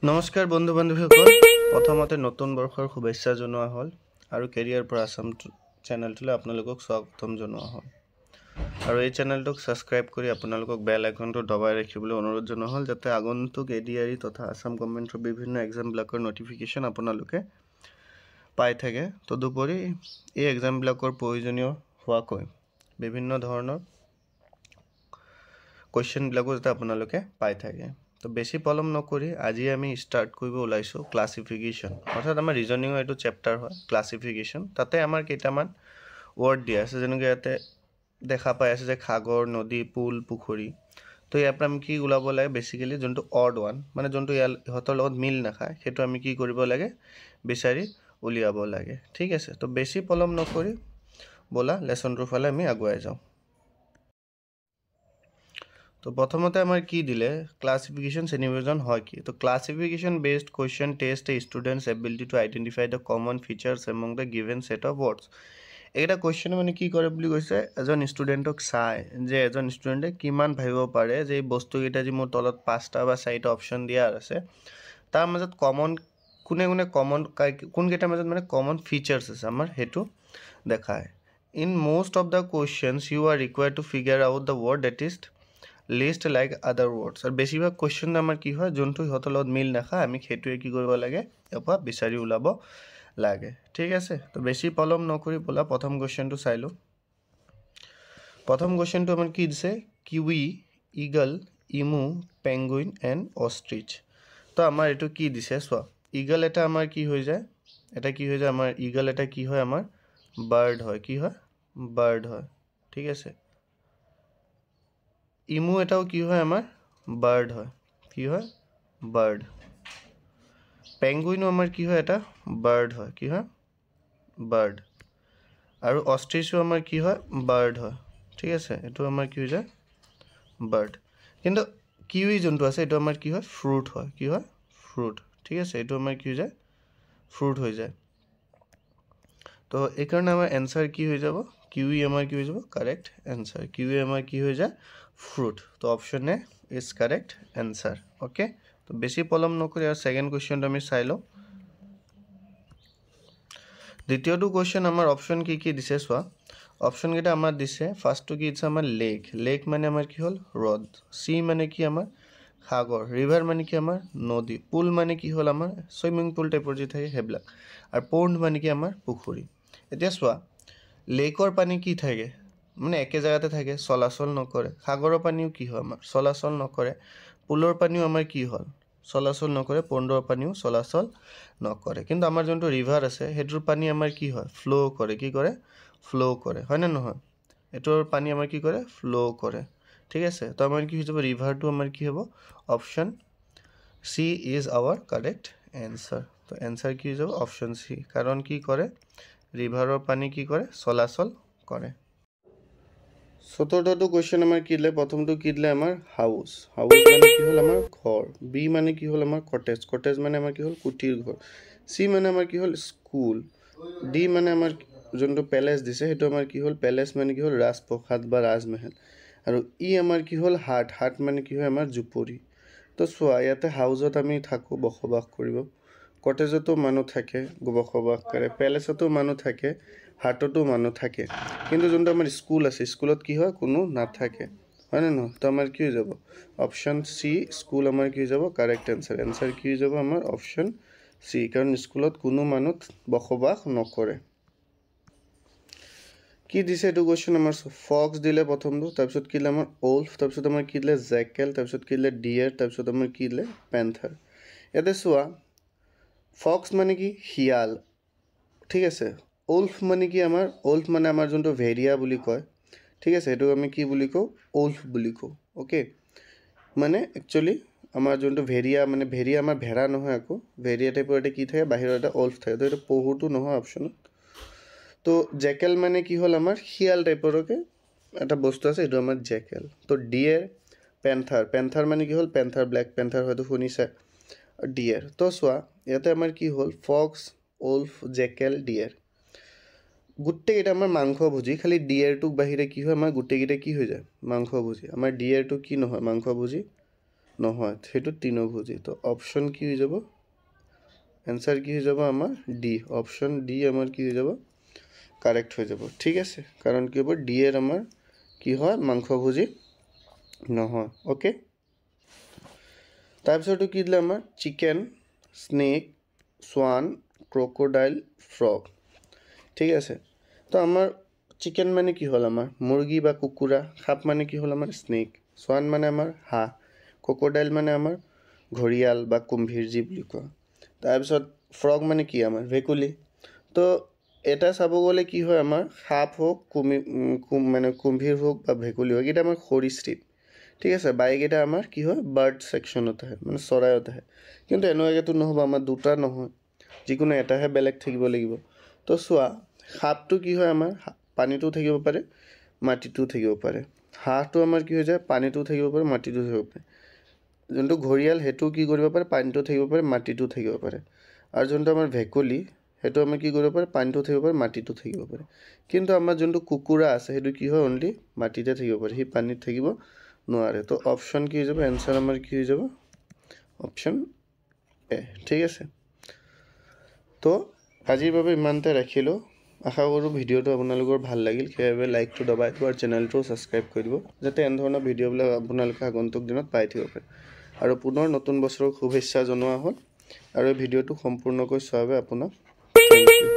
নমস্কাৰ বন্ধু বান্ধৱীসকল, প্ৰথমতে নতুন বৰ্ষৰ শুভেচ্ছা জনোৱা হ'ল আৰু কেৰিয়াৰ ফৰ আছাম চেনেলটোলৈ আপোনালোকক স্বাগতম জনোৱা হ'ল। আৰু এই চেনেলটোক ছাবস্ক্ৰাইব কৰি আপোনালোকক বেল আইকনটো দবাই ৰাখিবলৈ অনুৰোধ জনোৱা হ'ল, যাতে আগন্তুক এডিআৰই তথা আছাম গভৰ্ণমেণ্টৰ বিভিন্ন এক্সামবিলাকৰ নটিফিকেশ্যন আপোনালোকে পাই থাকে। তদুপৰি এই এক্সামবিলাকৰ প্ৰয়োজনীয় হোৱাকৈ বিভিন্ন ধৰণৰ কুৱেশ্যনবিলাকো যাতে আপোনালোকে পাই থাকে। তো বেছি পলম নকৰি আজি আমি ষ্টাৰ্ট কৰিব ওলাইছোঁ ক্লাছিফিকেশ্যন, অৰ্থাৎ আমাৰ ৰিজনিঙৰ এইটো চেপ্টাৰ হয় ক্লাছিফিকেশ্যন। তাতে আমাৰ কেইটামান ৱৰ্ড দিয়া আছে, যেনেকৈ ইয়াতে দেখা পাই আছে যে সাগৰ, নদী, পুল, পুখুৰী। তো ইয়াৰ পৰা আমি কি ওলাব লাগে? বেচিকেলি যোনটো অড ওৱান, মানে যোনটো ইয়াৰ ইহঁতৰ লগত মিল নাখায়, সেইটো আমি কি কৰিব লাগে? বিচাৰি উলিয়াব লাগে। ঠিক আছে, তো বেছি পলম নকৰি ব'লা লেচনটোৰ ফালে আমি আগুৱাই যাওঁ। তো প্ৰথমতে আমাৰ কি দিলে? ক্লাছিফিকেশ্যন, শ্ৰেণীবিভাজন হয় কি? তো classification based question test a student's ability to identify the common features among the given set of words. এইকেইটা কুৱেশ্যনে মানে কি কৰে বুলি কৈছে, এজন ষ্টুডেণ্টক চাই যে এজন ষ্টুডেণ্টে কিমান ভাবিব পাৰে যে এই বস্তুকেইটা যি মোৰ তলত পাঁচটা বা চাৰিটা অপশ্যন দিয়া আছে, তাৰ মাজত কমন কোনে কোনে কমন, কোনকেইটাৰ মাজত মানে কমন ফিচাৰ্ছ আছে আমাৰ, সেইটো দেখায়। In most of the questions you are required to figure out the word that is least like other words. আৰু বেছিভাগ কুৱেশ্যন আমাৰ কি হয়, যোনটো সিহঁতৰ লগত মিল নাখায়, আমি সেইটোৱে কি কৰিব লাগে? ইয়াৰ পৰা বিচাৰি ওলাব লাগে। ঠিক আছে, তো বেছি পলম নকৰি ব'লা প্ৰথম কুৱেশ্যনটো চাই লওঁ। প্ৰথম কুৱেশ্যনটো আমাৰ কি দিছে? Kiwi, eagle, emu, penguin and ostrich. তো আমাৰ এইটো কি দিছে চোৱা, ইগল এটা আমাৰ কি হৈ যায়, এটা কি হৈ যায় আমাৰ, ইগল এটা কি হয় আমাৰ? বাৰ্ড হয়। কি হয়? বাৰ্ড হয়। ঠিক আছে, ইমু এটাও কি হয় আমাৰ? বাৰ্ড হয়। কি হয়? বাৰ্ড। পেংগুইনো আমাৰ কি হয়? এটা বাৰ্ড হয়। কি হয়? বাৰ্ড। আৰু অষ্ট্ৰিচো আমাৰ কি হয়? বাৰ্ড হয়। ঠিক আছে, এইটো আমাৰ কি হৈ যায়? বাৰ্ড। কিন্তু কিউই যোনটো আছে, এইটো আমাৰ কি হয়? ফ্ৰুট হয়। কি হয়? ফ্ৰুট। ঠিক আছে, এইটো আমাৰ কি হৈ যায়? ফ্ৰুট হৈ যায়। তো এইকাৰণে আমাৰ এনচাৰ কি হৈ যাব? কিউই আমাৰ কি হৈ যাব? Correct answer. কিউই আমাৰ কি হৈ যায়? ফ্ৰুট। তো option A is correct answer. Okay, তো বেছি পলম নকৰি আৰু ছেকেণ্ড কুৱেশ্যনটো আমি চাই লওঁ। দ্বিতীয়টো কুৱেশ্যন আমাৰ অপশ্যন কি কি দিছে চোৱা। অপশ্যনকেইটা আমাৰ দিছে, ফাৰ্ষ্টটো কি দিছে আমাৰ? লেক। লেক মানে আমাৰ কি হ'ল? হ্ৰদ। চি মানে কি আমাৰ? সাগৰ। ৰিভাৰ মানে কি আমাৰ? নদী। পুল মানে কি হ'ল আমাৰ? চুইমিং পুল টাইপৰ যি থাকে সেইবিলাক। আৰু পণ্ড মানে কি আমাৰ? পুখুৰী। এতিয়া চোৱা, লেকৰ পানী কি থাকে? মানে একে জেগাতে থাকে, চলাচল নকৰে। সাগৰৰ পানীও কি হয় আমাৰ? চলাচল নকৰে। পুলৰ পানীও আমাৰ কি হ'ল? চলাচল নকৰে। পণ্ডৰ পানীও চলাচল নকৰে। কিন্তু আমাৰ যোনটো ৰিভাৰ আছে, সেইটোৰ পানী আমাৰ কি হয়? ফ্ল' কৰে। কি কৰে? ফ্ল' কৰে, হয়নে নহয়? এইটোৰ পানী আমাৰ কি কৰে? ফ্ল' কৰে। ঠিক আছে, তো আমাৰ কি হৈ যাব? ৰিভাৰটো আমাৰ কি হ'ব? Option C is our correct answer. তো এনচাৰ কি হৈ যাব? Option C. কাৰণ কি কৰে? ৰিভাৰৰ পানী কি কৰে? চলাচল কৰে। চতুৰ্থটো কুৱেশ্যন আমাৰ কি দিলে? প্ৰথমটো কি দিলে আমাৰ? হাউচ। হাউচ মানে কি হ'ল আমাৰ? ঘৰ। বি মানে কি হ'ল আমাৰ? কটেজ। কটেজ মানে আমাৰ কি হ'ল? কুটিৰ ঘৰ। চি মানে আমাৰ কি হ'ল? স্কুল। ডি মানে আমাৰ যোনটো পেলেচ দিছে, সেইটো আমাৰ কি হ'ল? পেলেচ মানে কি হ'ল? ৰাজপ্ৰসাদ বা ৰাজমহল। আৰু ই আমাৰ কি হ'ল? হাট। হাট মানে কি হয় আমাৰ? জুপুৰি। তো চোৱা, ইয়াতে হাউচত আমি থাকোঁ বসবাস কৰিব, কটেজতো মানুহ থাকে বসবাস কৰে, পেলেচতো মানুহ থাকে, হাটতো মানুহ থাকে। কিন্তু যোনটো আমাৰ স্কুল আছে, স্কুলত কি হয়? কোনো নাথাকে, হয়নে নহয়? তো আমাৰ কি হৈ যাব? অপশ্যন চি, স্কুল আমাৰ কি হৈ যাব? Correct answer. এনচাৰ কি হৈ যাব আমাৰ? অপশ্যন চি, কাৰণ স্কুলত কোনো মানুহ বসবাস নকৰে। কি দিছে এইটো কুৱেশ্যন আমাৰ? ফক্স দিলে প্ৰথমটো, তাৰপিছত কি দিলে আমাৰ? ওল্ফ, তাৰপিছত আমাৰ কি দিলে? জেকেল, তাৰপিছত কি দিলে? ডিয়েৰ, তাৰপিছত আমাৰ কি দিলে? পেন্থাৰ। ইয়াতে চোৱা, ফক্স মানে কি? শিয়াল। ঠিক আছে, ওল্ফ মানে কি আমাৰ? ওল্ফ মানে আমাৰ যোনটো ভেৰিয়া বুলি কয়। ঠিক আছে, সেইটো আমি কি বুলি কওঁ? ওল্ফ বুলি কওঁ। অ'কে, মানে একচুৱেলি আমাৰ যোনটো ভেৰিয়া, মানে ভেৰিয়া আমাৰ ভেড়া নহয় আকৌ, ভেৰিয়া টাইপৰ এটা কি থাকে বাহিৰত, এটা ওল্ফ থাকে। তো এইটো পহুটো নহয় অপশ্যনত। তো জেকেল মানে কি হ'ল আমাৰ? শিয়াল টাইপৰকে এটা বস্তু আছে, এইটো আমাৰ জেকেল। তো ডিয়েৰ, পেন্থাৰ। পেন্থাৰ মানে কি হ'ল? পেন্থাৰ, ব্লেক পেন্থাৰ হয়তো শুনিছে, ডিয়েৰ। তো চোৱা, ইয়াতে আমাৰ কি হ'ল? ফক্স, ওল্ফ, জেকেল, ডিয়েৰ, গোটেইকেইটা আমাৰ মাংসভোজী। খালি ডিয়েৰটোক বাহিৰে কি হয় আমাৰ? গোটেইকেইটা কি হৈ যায়? মাংসভোজী। আমাৰ ডিয়েৰটো কি নহয়? মাংসভোজী নহয়, সেইটো তৃণভোজী। তো অপশ্যন কি হৈ যাব? এনচাৰ কি হৈ যাব আমাৰ? ডি। অপশ্যন ডি আমাৰ কি হৈ যাব? কাৰেক্ট হৈ যাব, ঠিক আছে। কাৰণ কি হ'ব? ডিয়েৰ আমাৰ কি হয়? মাংসভোজী নহয়। অ'কে, তাৰপিছতো কি দিলে আমাৰ? Chicken, snake, Swan, crocodile, frog, ঠিক আছে। তো আমাৰ চিকেন মানে কি হ'ল? আমাৰ মুৰ্গী বা কুকুৰা। সাপ মানে কি হ'ল আমাৰ? স্নেক। সোৱান মানে আমাৰ হাঁহ। ক্ৰক'ডাইল মানে আমাৰ ঘৰিয়াল বা কুম্ভীৰ যি বুলি কোৱা। তাৰপিছত ফ্ৰগ মানে কি আমাৰ? ভেকুলী। তো এটা চাব গ'লে কি হয় আমাৰ, সাপ হওক, মানে কুম্ভীৰ হওক বা ভেকুলী হওক, এইকেইটা আমাৰ সৰীসৃপ, ঠিক আছে। বা এইকেইটা আমাৰ কি হয়? বাৰ্ড ছেকশ্যনত আহে, মানে চৰাইত আহে। কিন্তু এনেকুৱাকৈতো নহ'ব, আমাৰ দুটা নহয়, যিকোনো এটাহে বেলেগ থাকিব লাগিব। তো চোৱা, সাপটো কি হয় আমাৰ? পানীতো থাকিব পাৰে, মাটিতো থাকিব পাৰে। হাঁহটো আমাৰ কি হৈ যায়? পানীতো থাকিব পাৰে, মাটিতো থাকিব পাৰে। যোনটো ঘৰিয়াল, সেইটো কি কৰিব পাৰে? পানীতো থাকিব পাৰে, মাটিতো থাকিব পাৰে। আৰু যোনটো আমাৰ ভেকুলী, সেইটো আমাৰ কি কৰিব পাৰে? পানীতো থাকিব পাৰে, মাটিতো থাকিব পাৰে। কিন্তু আমাৰ যোনটো কুকুৰা আছে, সেইটো কি হয়? অনলি মাটিতে থাকিব পাৰে, সি পানীত থাকিব নোৱাৰে। তো অপশ্যন কি হৈ যাব? এনচাৰ আমাৰ কি হৈ যাব? অপশ্যন এ, ঠিক আছে। তো আজিৰ বাবে ইমানতে ৰাখিলোঁ। আশা কৰোঁ ভিডিঅ'টো আপোনালোকৰ ভাল লাগিল। সেইবাবে লাইকটো দবাই দিব আৰু চেনেলটো ছাবস্ক্ৰাইব কৰি দিব, যাতে এনেধৰণৰ ভিডিঅ'বিলাক আপোনালোকে আগন্তুক দিনত পাই থাকিব পাৰে। আৰু পুনৰ নতুন বছৰৰ শুভেচ্ছা জনোৱা হ'ল আৰু এই ভিডিঅ'টো সম্পূৰ্ণকৈ চোৱাৰ বাবে আপোনাক thank U.